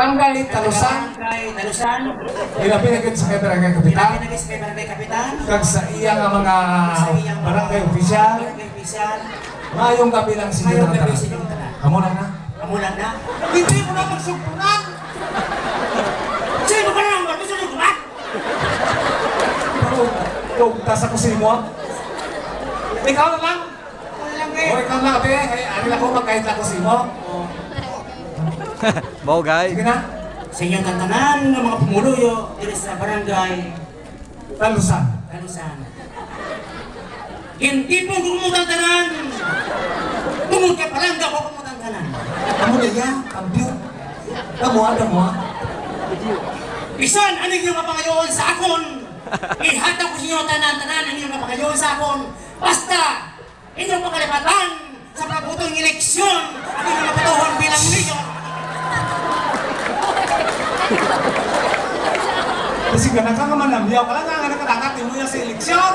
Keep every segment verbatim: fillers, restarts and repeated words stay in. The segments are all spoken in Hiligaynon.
Barangay Talusan. Barangay Talusan. Ilabi na gid sa kay barangay kapitan. Ilabi na gid sa kay barangay kapitan. Kag sa iya nga mga Sa iya nga barangay mga opisyal. Barangay opisyal. Maayong gabi lang sa inyo tanan. Maayong gabi sa inyo tanan. Amo lang na. Amo lang na. Hindi mo na magsugpunan. Sino ba naman? Gusto nyo kumat? Ikaw, ikaw, tas ako sa imo. Ikaw na lang. Wala lang, eh. O, ikaw na, be. Ay, ari lang ko, magkahit lang ko sa imo. Bogey. Sige na. Sa inyo tanan nga mga pumuluyo diri sa barangay Talusan. Talusan. Gintipon ko mo tanan. Tungod kay palangga ko mo tanan. Amo na ya, kampiyon. Amo, ada mo, ah. Bisan ano yung mapangayoon sa akon, ihatag ko sa inyo tanan-tanan ang inyong mapangayoon sa akon. Basta Inyo pakalipatan sa pagbuto ng eleksyon ang inyong mapatuhon bilang mayor. Kasi ka na ka nga manamyaw ka lang nga nakatangat mo yan sa eleksyon.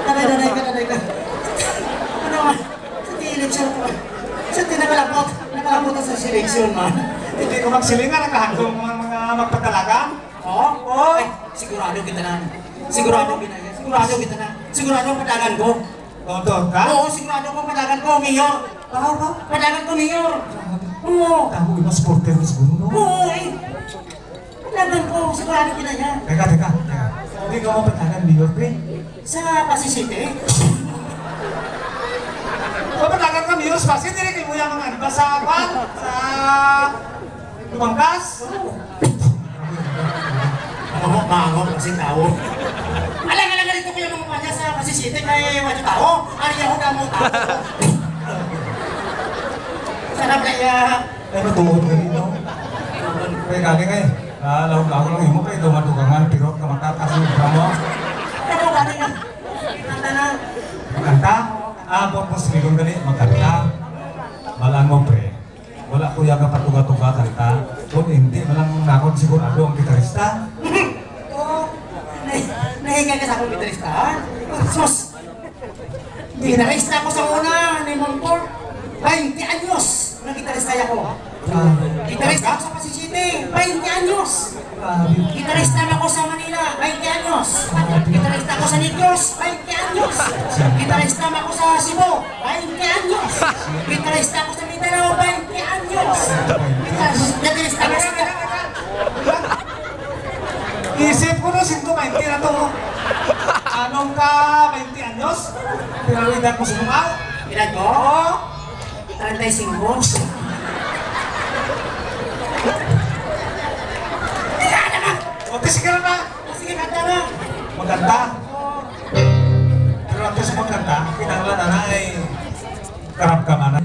Tanay, tanay ka, tanay ka. Ano man? Sa ti eleksyon ko. Sa ti nakalabot. Nakalabot sa eleksyon man. Hindi ko magsiling nga nakahandong mga, mga magpadalagan. Oo? Oo. Ay, sigurado kita na. Sigurado kita na. Sigurado kita na. Sigurado padagan ko. Doktor ka? Oo, sigurado ko padagan ko, Mayor. Tao ka? Padagan ko, Mayor. Oo. Tao, iba supporter mo siguro, no? Oo, eh. Padagan ko, sigurado kita yan. Teka, teka, teka. Hindi ka mo padagan, Mayor, pre? Sa Pasig City. Papadagan ka, Mayor, sa Pasig, dili kay mo yung mga ano ba sa, kwan? Sa Lumangkas? Ano mo, maangot kasi tao. Alang, alang, ganito ko yung mga panya sa Pasig City, kay wala tao. Ari ako na mo tao. Sarap na iya. Ay, matuod ka rin, no? Kaya galing eh. Ah, lahog-lahog lang imo, kay daw madugangan, pero kamatatas yung drama. Ano, galing na. Kanta na. Kanta? Ah, buot mo silingon gali, magkanta. Balaan mo, pre. Wala ko yung kapatuga-tuga kanta. Kung hindi, malang nakon sigurado ang gitarista. Oo. Nay-, nahiga ka sa akong gitarista, ha? Sus! Gitarista ko sa una, ni Mongkor. Bainte anyos nga gitarista ako. Ah. Gitarista ako sa Pasig City, bainte anyos. Grabe. Gitarista na ako sa Manila, bainte anyos. Grabe. Gitarista ako sa Negros, bainte anyos. Gitarista na ako sa Cebu, bainte anyos. Gitarista ako sa Mindanao, bainte anyos. Gitarista, gitarista ako sa Isip ko no, sento bainte na to. Anong ka bainte anyos? Pero ang edad mo sa mga? Edad ko? Oo. Treinta y cinco. Tira na ka! O, sige na na. Sige, kanta na. Magkanta? Pero ato sa pagkanta, kinahanglan na na ay karamdaman na.